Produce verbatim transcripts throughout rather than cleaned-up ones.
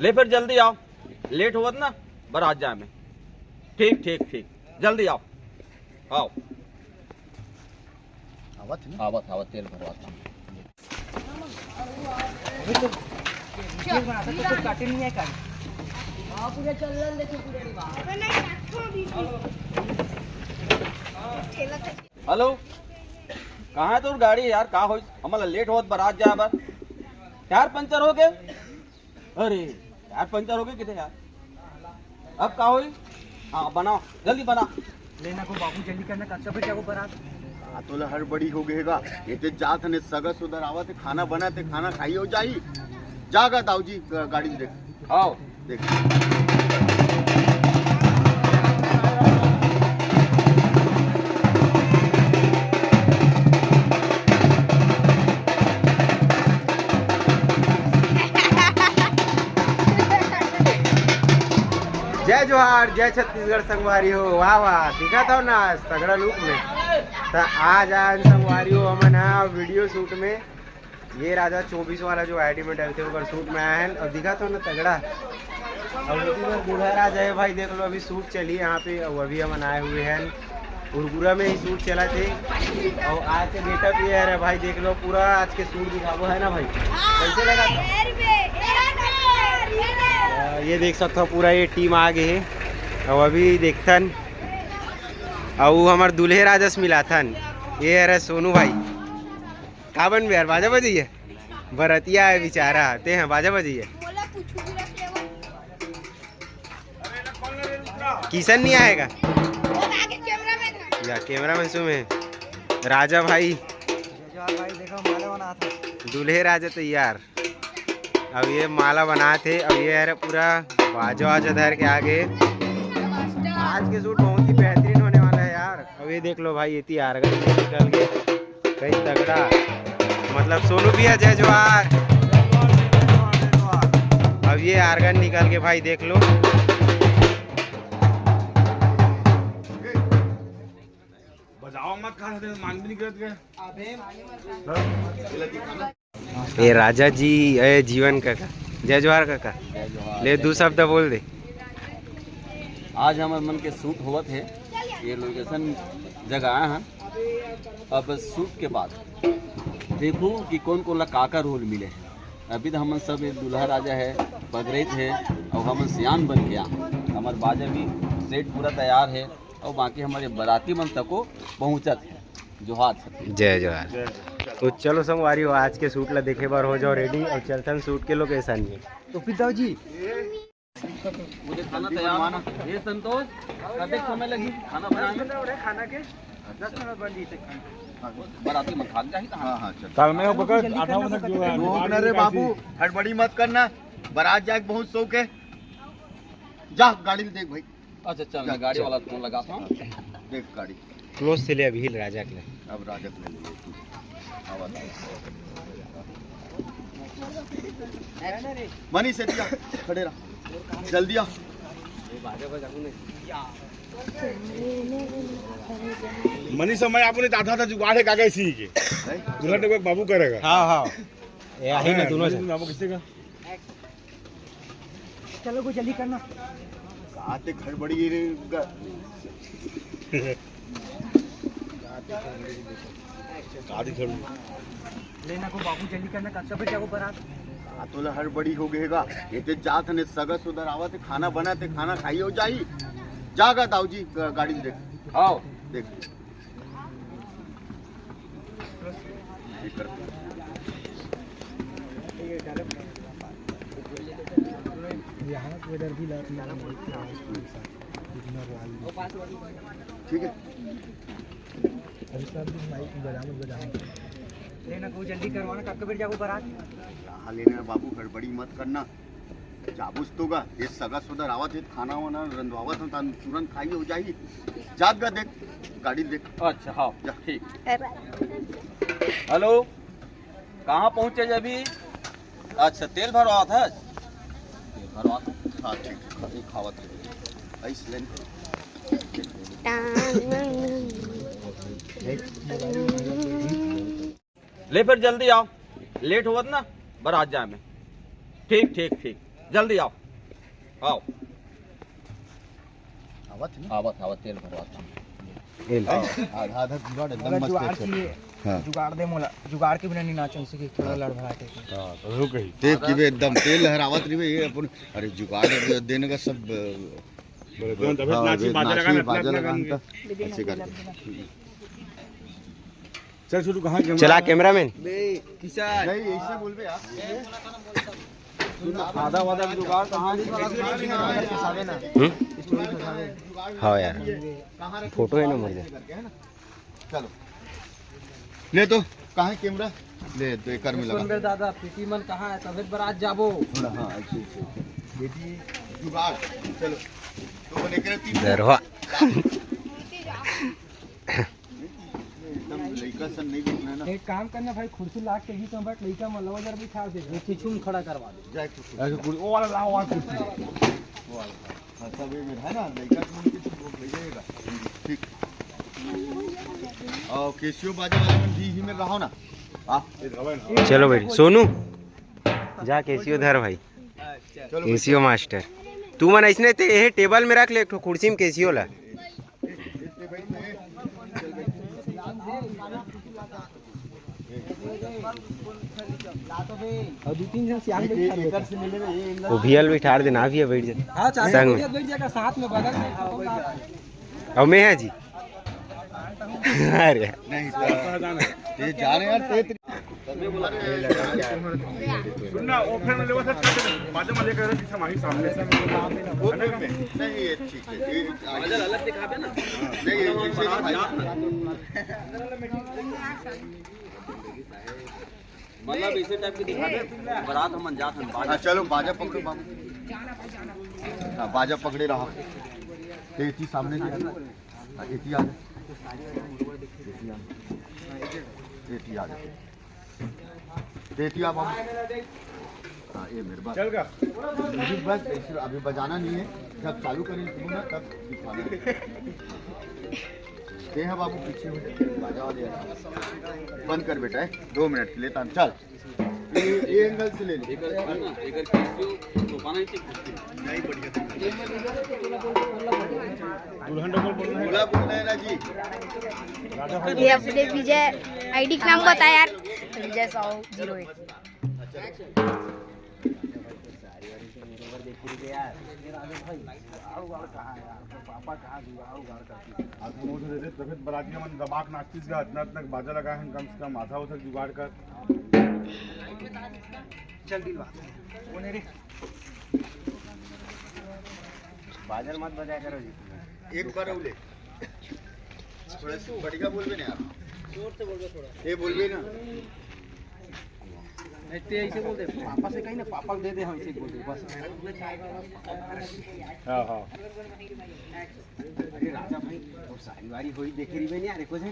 ले फिर जल्दी आओ, लेट होवत ना, बारात जाए में। ठीक, ठीक, ठीक, जल्दी आओ, आओ। आवत है ना? आवत, आवत, तेल भरवात। अभी तो तेल बनाता तो कुछ काटे नहीं है काट। हेलो, कहाँ है तोर गाड़ी यार? का होइस? हमला लेट होत बारात जाए बर। टायर पंचर हो गए? अरे, टायर पंचर हो गए किथे यार? अब का होई? हाँ, बनाओ, जल्दी बना। लेना को बाबू, जल्दी करना, कच्चा पे क्या वो बारात? आ, तोला हड़बड़ी हो गए गा। ये ते जात ने सगा सुधर आवत है, खाना बनाते, खाना खाई हो जाई। जागा दाऊ जी, ग-, गाड़ी में देख। आओ। देख। जय जोहार, जय छत्तीसगढ़ संगवारी हो। वाह वाह, दिखत हो ना तगड़ा लुक में। त आज आन संगवारी हो हमन हा वीडियो शूट में। ये राजा चौबीस वाला जो आईडी में डलते ओकर शूट में आए हैं और दिखत हो ना तगड़ा। और इधर दूल्हा राजा है भाई, देख लो अभी शूट चली यहाँ पे और अभी हमन आए हुए हैं। उरगुरा में ही शूट चला थे। और आज के गेटअप ये है रे भाई, देख लो पूरा आज के शूट दिखाबो है ना भाई, कैसे लगा था? अ, ये देख सकते हो पूरा ये टीम आ गए है। और अभी देखथन, और वो हमार दूल्हे राजस मिलाथन, ये है रे सोनू भाई। का बन बे यार, बाजा बजइया? बरतिया है बेचारा, ते हैं बाजा बजइया। किशन नहीं आएगा? या कैमरामैन सुमे, राजा भाई। भाई देखो, माला बना था। दूल्हे राजा तैयार। अब ये माला बनात हे। अब ये यार पूरा बाजा वाजा धर के आगे। आज के शूट बहुत ही बेहतरीन होने वाला है यार। अब ये देख लो भाई, इतनी आर्गन निकल के कहीं तगड़ा, मतलब सोनू भैया जय जोहार। अब ये आर्गन निकल के भाई देख लो। बजाओ मत, कहाँ से मांग भी नहीं करत गए। ए राजा जी, ए जीवन काका, जय जोहार काका। ले दू शब्द बोल दे। आज हमर मन के शूट होवत हे, ये लोकेशन जगह आए हैं। अब शूट के बाद देखो कि कौन कौन ला का का रोल मिले है। अभी तो हमन सब एक दूल्हा राजा है, पगरेत है, और हमन सियान बन के आ, हमर बाजा भी सेट पूरा तैयार है, और बाकी हमारे बाराती मन तको पहुँचत है। जोहार छत्तीसगढ़। जय जोहार। तो चलो संगवारी हो, आज के शूट ला देखे बर हो जाओ रेडी और चलथन शूट के लोकेशन में। तो पिताजी, मुझे खाना तैयार है। ये संतोष, कतेक समय लगी खाना बनाए में? खाना के दस मिनट बन जी। बाराती मन भाग जाही कहाँ? हाँ, हाँ, चल। कल मैं होकर आधा बजे तक जो है, रोक ना रे बाबू, हड़बड़ी मत करना। बारात जाए के बहुत शौक है। जा गाड़ी में देख भाई। अच्छा, चल, मैं गाड़ी वाला फोन लगाता हूँ। देख गाड़ी। क्लोज से ले अभी राजा के ले। अब राजा के ले ले तू। आवाज। मनी से दिया, खड़े रहा। जल्दी आ। मनी समय आपने आधा आधा जुगाड़ है काका इसी के। दुल्हन को एक बाबू करेगा। हाँ, हाँ। ये आहे ना दोनों जन। बाबू किससे का? चलो, कोई जल्दी करना। आते घर बड़ी रे, ग- गाड़ी खड़ी। लेना को बाबू, जल्दी करना, कब तक जाओ बारात? आ, तोला हड़बड़ी हो गए गा। ये ते जात ने सगा सुधर आवत है, खाना बनाते, खाना खाई हो जाई। जागा दाऊ जी, ग- गाड़ी देख। आओ। देख। यहाँ पे इधर भी ला- ला- ला- ठीक है। अभी सब दिन माइक बजाओ, बजाओ। लेना को जल्दी करवाना, कब तक जाओ बारात? यहाँ लेना बाबू, हड़बड़ी मत करना। जाबूस तो गा, ये सगा सुधर आवत हे, खाना वाना रंधवावत हन, तान तुरंत खाई हो जाही। जात गा देख, गाड़ी देख। अच्छा, हाँ, जा। ठीक। हेलो, कहाँ पहुँचे अभी? अच्छा, तेल भरवावत हस? तेल भरवावत हस? हाँ, ठीक, ठीक। एक खावत हे। ऐस लेन। ले फिर जल्दी आओ, लेट होवत ना बारात जाए में। ठीक, ठीक, ठीक, जल्दी आओ, आओ। आवत है ना? आवत, आवत, तेल भरवात हे। तेल। हाँ, आधा, आधा जुगाड़ एकदम मस्त जुगाड़ है। चाहिए। हाँ। जुगाड़ दे मोला, जुगाड़ के बिना नहीं नाचो, इसी की थोड़ा लड़ भड़ा के। हाँ, तो हो गई। देख कि बे एकदम तेल लहरावत रही बे, ये अपन, अरे जुगाड़ दे-, देने का सब, बोले, तुरंत अभी हाँ, नाची, अभी बाजा नाची, लगा ना, बाजा इतना लगा इतना ना। ऐसे करके। चल छोटू, कहाँ camera चला है? Cameraman। बे, किसान। नहीं, ऐसे बोल बे यार। आधा वाधा जुगाड़ कहाँ है? हम्म? हाँ यार, फोटो है ना मर जाए। चलो, ले तो, कहाँ है camera? ले, तो एक में लगा। सुन बे दादा, पीटी मन कहाँ है? तबे बारात जाबो। थोड़ा, हाँ, ऐसे, ऐसे, ऐसे। बेटी, जुगाड़, चलो। तो बोले, करे तीन गरवा। एकदम लइका सन नहीं दिखना है ना। एक काम करना भाई, कुर्सी लाग के बीच में बैठ, लइका मन लवा जर बिठा दे, वो पीछू में खड़ा करवा दे। जाए कुर्सी। ऐसे कुर्सी, वो वाला लाओ, वहाँ कुर्सी। वो वाला। हाँ, सब ये मेरा है ना, लइका के मन के सब लोग ले जाएगा। ठीक। और केसियो बाजा वाले मन भी ही में रहो ना। हाँ। चलो भाई, सोनू, जा केसियो धर भाई। चलो भाई। केसियो मास्टर, तू मन ऐसने ते, ये टेबल में रख ले, एक ठो कुर्सी में केसियो ला। और दू तीन झन सियान बैठा रहता। वो भैया ल बिठार देना, भैया बैठ जा। हाँ, चाचा संग में। भैया बैठ जाएगा, साथ में, बगल में। और मैं है जी। अरे। नहीं, ये जा रहे हैं यार, तेज। सुन ना, वो फिर मैं लेवा था, बाजू में लेकर रख, पीछे माही सामने से। वो फिर में, नहीं, ये ठीक है, ये आगे। अलग दिखाबे ना। नहीं, ये पीछे दिखाई। मतलब इसे टाइप के दिखाबे, बारात हमन जात हन, बाजा। हाँ, चलो, बाजा पकड़ो बाबू। हाँ, बाजा पकड़े रहो। ये चीज सामने से। हाँ, एती आ जा। एती आ जा। एती आ जा। एती आ बाबू। हाँ, ये मेरे पास। चल गा। अभी बस, ऐसे अभी बजाना नहीं है। जब चालू करें शुरू ना, तब दिखाना है। ये है बाबू, पीछे हो। बाजा वाले हैं। बंद कर बेटा, है। दो मिनट के लिए तान। चल। ये, ये एंगल से ले ले। एकर, सुन ना, एकर केसियो तो पाना ही चाहिए। नहीं, बढ़िया। दूल्हा बोलना है ना जी। ये अपने विजय आईडी का नाम बता यार, विजय साहू ज़ीरो एट। आधा मोटर दे दे, तबे बरातिया मन दबाक नाचतीस गा, अतना, अतना बाजा लगा है, कम से कम आधा उधर जुगाड़ कर। चल दिलवा, कोने रे? बाजा मत बजाया करो जी। एक बार और ले। थोड़ा सा बढ़िया बोलबे ना यार। जोर से बोलबे थोड़ा। ये बोलबे ना। नहीं, ते ऐसे बोल दे, पापा से कहीं ना, पापा को दे दे, हम ऐसे बोल दे, बस। हाँ, हाँ। अरे राजा भाई, वो सारी वारी होई देखे रही बे नहीं, अरे कुछ है?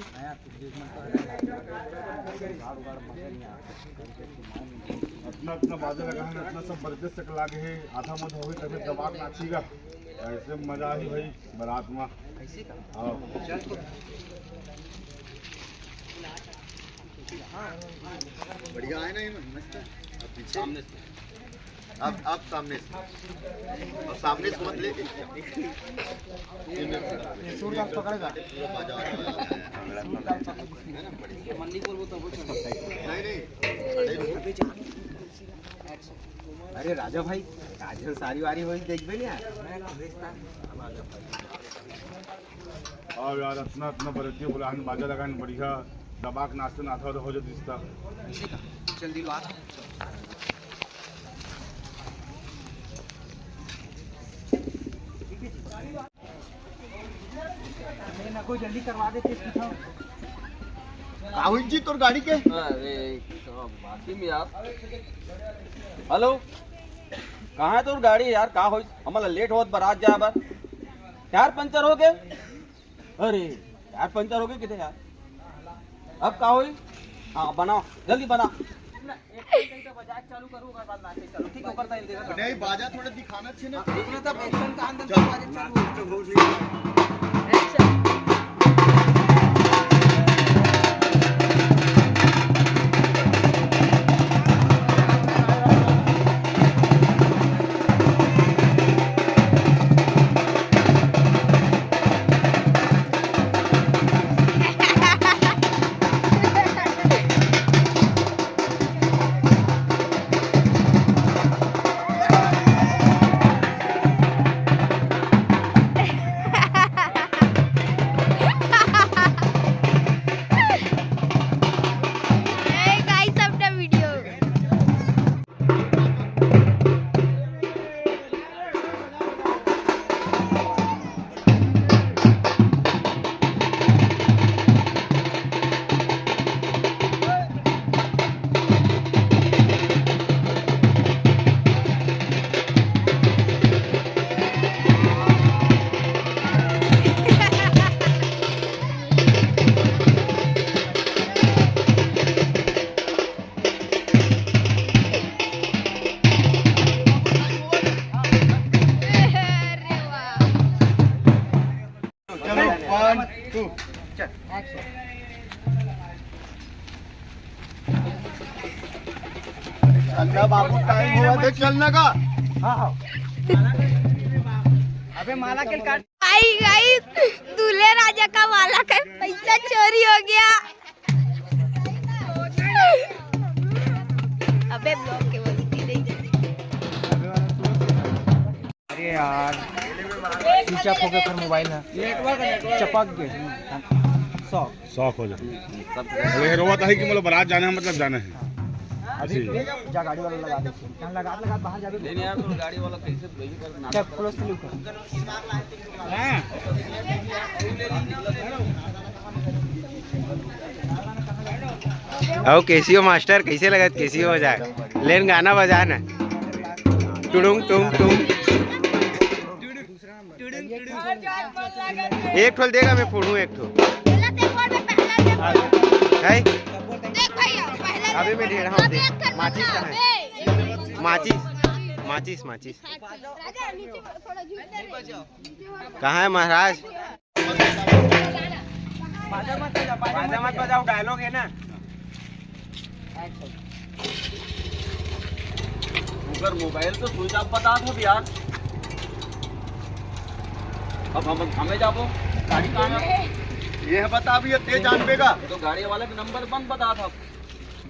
अतना, अतना बाजा लगा है, अतना सब बरदस्त तक लागे है, आधा मत होई तबे दबाक नाची गा, ऐसे मजा आई भाई। बारात में। ऐसे का? हाँ। चल तो। बढ़िया है ना ये, मस्त है। अब पीछे। सामने से। अब, अब सामने से। और सामने से मत ले। ये सूरदास पकड़ेगा। पूरा बाजा वाजा है ना, बढ़िया। ये मन्नी बोल, वो तो वो चल। नहीं, नहीं। अरे राजा भाई, काजल सारी वारी होई देखबे नहीं यार। आओ यार, अतना, अतना बरतिया बुलाहन, बाजा लगान, बढ़िया दबाक नाचते नाथा हो जात रिश्ता। जल्दी लो, आ। अरे ना, कोई जल्दी करवा देते इसकी तो। का होइल जी तोर गाड़ी के? अरे, सब बाकी में यार। हेलो, कहाँ है तोर गाड़ी यार? का होइस? हमला लेट होत बारात जाए बर। टायर पंचर हो गए? अरे, टायर पंचर हो गए किते यार? अब का होई? हाँ, बनाओ, जल्दी बना। एक घंटे तो बजाए चालू करूँ, ओकर बाद नाचे चालू। ठीक है, ऊपर तक देखा। नहीं, बाजा थोड़ा दिखाना चाहिए ना। हाँ, इतना तब एक्शन का अंदर चल। बाजा चालू हो। चल, action। चलना बाबू, टाइम हुआ, देख चलना का। हाँ, हाँ। अबे माला के काट। आई गई, दूल्हे राजा का माला का पैसा चोरी हो गया। अबे ब्लॉक के बोलती नहीं। अरे यार, स्विच ऑफ हो गया फिर मोबाइल ना। चपक गए। शौक। शौक हो जाए। अरे रोवत है कि मतलब बारात जाना है, मतलब जाना है। अभी जा गाड़ी वाला लगा दे। यहाँ लगा, लगा बाहर जावे। नहीं, नहीं यार, तो गाड़ी वाला कैसे वही कर ना। चल, close से look कर। हाँ। आओ केसीओ मास्टर, कैसे लगत केसीओ बजाए? लेन गाना बजा ना। टुडुंग टुंग टुंग। एक ठोल देगा, मैं फोड़ूं एक ठो। पहला ते फोड़, मैं पहला ते फोड़। है? देख भैया, पहला अबे मैं ढेढ़ा हूँ, अबे देख। एक ठो माचिस कहाँ है? अबे। माचिस, माचिस, माचिस। राजा, नीचे थोड़ा झुक। कहाँ है महाराज? बाजा मत बजाओ, बाजा मत बजाओ, dialogue है ना। अगर मोबाइल तो स्विच ऑफ बता दो यार। अब हम हमें जाबो, गाड़ी कहाँ है? ये बता, अभी ये तेज आन बेगा। तो गाड़ी वाले के नंबर बंद बता था।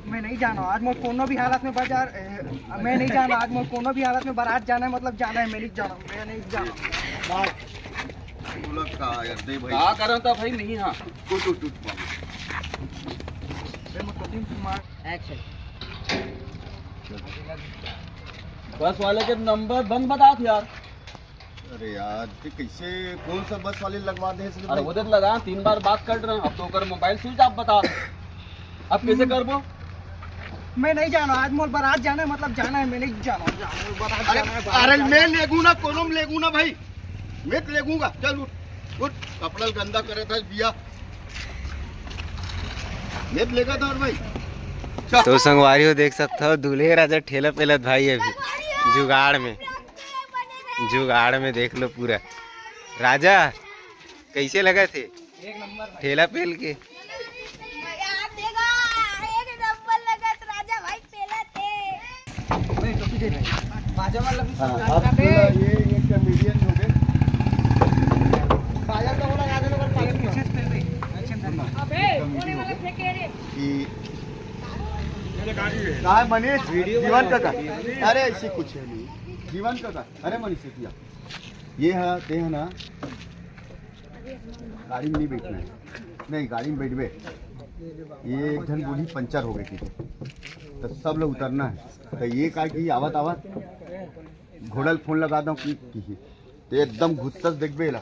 मैं नहीं जाना आज मोर कोनो भी हालत में बाजार, ए, मैं नहीं जाना आज मोर कोनो भी हालत में बारात जाना है, मतलब जाना है, मैं नहीं जाना, मैं नहीं जाना। बोला का यार, दे भाई। का करन त भाई नहीं, हाँ। उठ, उठ, उठ, बाबू। Action। बस वाले के नंबर बंद बता यार। अरे यार, ते कैसे, कौन सा बस वाले लगवा दे इसलिए अरे भाई? वो तो लगा, तीन बार बात कर रहे हैं, अब तो ओकर मोबाइल स्विच ऑफ बता। अब कैसे करबो? मैं नहीं जाना आज मोर बारात जाना है, मतलब जाना है, मैं नहीं जाना, जाना है, बारात अरे, जाना है, बारात अरे जाना मैं है। लेगू ना, कोनो में लेगू ना भाई, मैं तो लेगूंगा। चल उठ, उठ, कपड़ा गंदा करे था बिया, मैं तो लेगा था और भाई। चल। तो संगवारी हो देख सकता हो, दूल्हे राजा ठेला पेलत भाई अभी जुगाड़ में, जुगाड़ में देख लो पूरा। राजा, कैसे लगा थे ठेला पेल के? मजा आत हे गा, एक नंबर लगत राजा भाई पेला थे। भाई, टोपी दे भाई। बाजा वाला भी हाँ, सब आप पूरा ये, ये comedian हो गए। बाजा तो बोला, गाजर वाला पानी पीछे से पेल दे। अबे, होने वाला फेंके रे। कि कहाँ है मनीष? जीवन काका। अरे, ऐसे कुछ है नहीं। जीवन काका। अरे, मनीष, ये किया। ये है, ते है ना, गाड़ी में नहीं बैठना है। नहीं, गाड़ी में बैठबे। ये एक झन बूढ़ी पंचर हो गई थी, तो सब लोग उतरना है। तो ये का कि आवत आवत घोड़ा ल फोन लगा दो कि, कि तो एकदम गुस्सा से देखबे ला,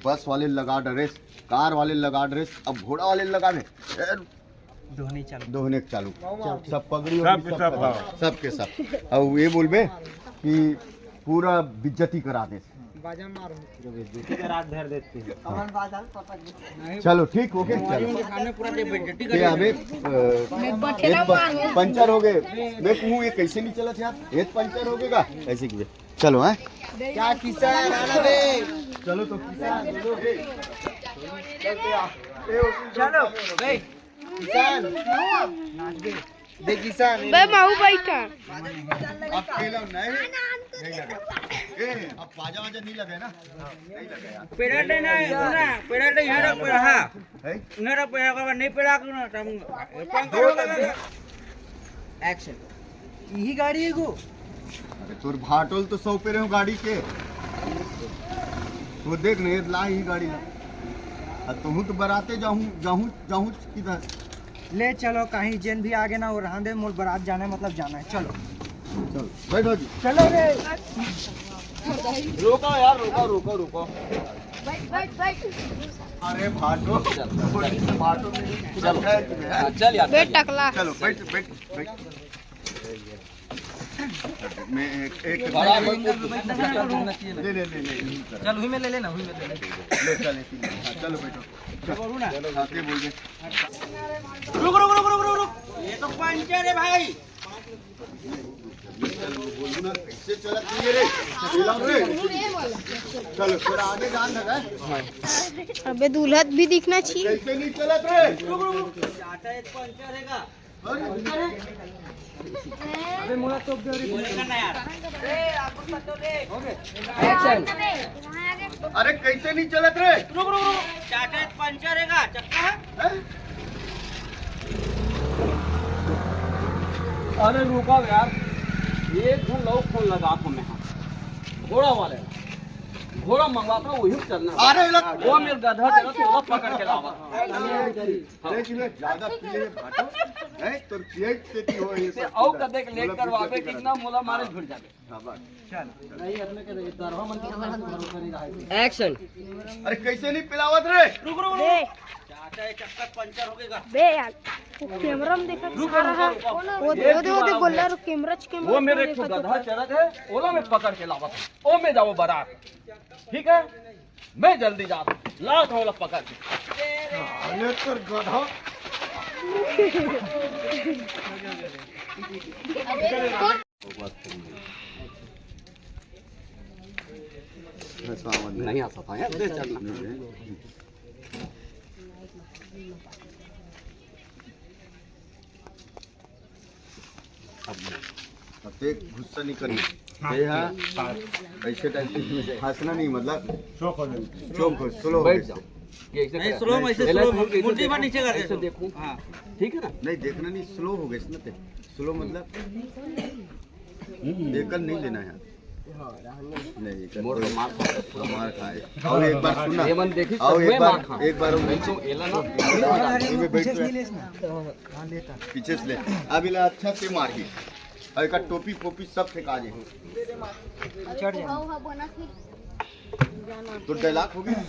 बस वाले लगा डरेस, कार वाले लगा डरेस, अब घोड़ा वाले लगा दे। ए, दोहनी चालू। दोहने के चालू। सब पगड़ी वगड़ी सब के सब सब, पगड़ी। हाँ। सब के सब। अब ये बोलबे कि पूरा बेइज्जती करा दे। बाजा मारो। जो बेइज्जती करा धर देते हैं। कमल बाजा पकड़ ले। चलो ठीक, OK, चलो। सामने पूरा दे बेइज्जती ये कर अबे, अ, मैं बठेला एक प-, मारूं। पंचर हो गए। मैं कहूँ ये कैसे नहीं चला यार? ये पंचर हो गएगा। ऐसे की चलो, हैं? क्या किसान आना बे? चलो तो किसान, चलो। चलो, ए, चलो, बे। किसान। दे किसान। बे, माऊ बैठा। अब खेलो नहीं। नहीं लगा। ए, अब बाजा वाजा नहीं लगे ना? नहीं लगे यार। पेड़ा ले ना, ना, पेड़ा ले यहाँ रख, पेड़ा, हाँ। है? यहाँ रख, पेड़ा का नहीं पेड़ा को ना, तम, कौन करोगे? Action। यही गाड़ी है गो। अरे तोर भाटोल तो सौ पे रहे हो गाड़ी के। वो देख नहीं ला ही गाड़ी ना। अब तुहूँ तो बराते जाहूँ, जाहूँ, जाहूँ किधर? ले चलो, कहीं जेन भी आगे ना हो रहा दे, मोर बरात जाना है, मतलब जाना है। चलो। चलो, बैठो जी। चलो रे। रोको यार, रोको, रोको, रोको। बैठ, बैठ, बैठ। अरे भाटो, भाटो में चल। हाँ, चल यार, बे चल यार। टकला। चलो, बैठ, बैठ, बैठ। मैं एक, एक बड़ा मत बोल। ले, ले, ले, ले। चल, वही में ले लेना, वही में ले ले। ले, चल, एक ही। हाँ, चलो, बैठो। चलो, हाँ, ये बोल दे। रुक, रुक, रुक, रुक, रुक, रुक। ये तो पंचर है भाई। बोलू ना, कैसे चलत नहीं है रे? ये लो रे। चलो, थोड़ा आगे जान लगा। अबे, दूल्हा भी दिखना चाहिए। कैसे नहीं चलत रे? चाचा, एक पंचर है का? अरे, अबे, मोला तो दे रे। बोलेगा ना यार। अरे, कैसे नहीं चलत रे? रुक, रुक, रुक। चाचा, एक पंचर है का? चक्का है? हैं? अरे रुका यार, एक झन लोग फोन लगा था मैं, हाँ। घोड़ा वाले, घोड़ा मंगवा था, वही चलना। अरे लग- वो मेरे गधा चला तो वो पकड़ के लावा। हाँ। देख ले, ज्यादा पिए है भाटो, हैं? तो पिए से की हो ये सब और चीजें। कदे के लेट मतलब करवावे, कितना मोला मारे भिड़ जावे। हाँ, बस। चल। नहीं, अपने के दरवा मन के भरोसा नहीं रहा है। एक्शन। अरे कैसे नहीं पिलावत रे? रुक, रुक, रुक। बे। चाचा, ये चक्का पंचर हो गएगा। बे यार, वो कैमरा में देखा रुको, सारा रुको, है। रुको। वो ये दे, वो दे, वो दे, दीवार बोल रहा है। रुक, कैमरा च कैमरा वो मेरे में एक देखा गधा तो। चलत है, ओला में पकड़ के लावत है। ओ में जाओ बरात। ठीक है? मैं जल्दी जाता हूँ। लात होला पकड़ के। अरे तेरे गधा। नहीं आ सकता यार, दे चलना। अब देख, गुस्सा नहीं करना। हाँ। ये हाँ, ऐसे टाइप से हंसना नहीं, मतलब चुप हो, स्लो हो बैठ जाओ। ये ऐसे नहीं, कर। स्लो में, ऐसे पहले स्लो में, मुंडी बार नीचे कर दे। ऐसे देखो। हाँ। ठीक है ना? नहीं, देखना नहीं, स्लो हो गए ना ते। स्लो मतलब, ये कल नहीं लेना है। नहीं, ये कल मोर तो मार खा। मार खाए। और एक बार सुनना। ये मन देखी, और सब एक मैं बार, मार खा। एक बार वो मैं तो एला ना। ये में बैठ पीछे से ले। अब इला अच्छा से मार के। और एक टोपी पोपी सब फेंका दे। चढ़ जा। तो डायलॉग हो गया।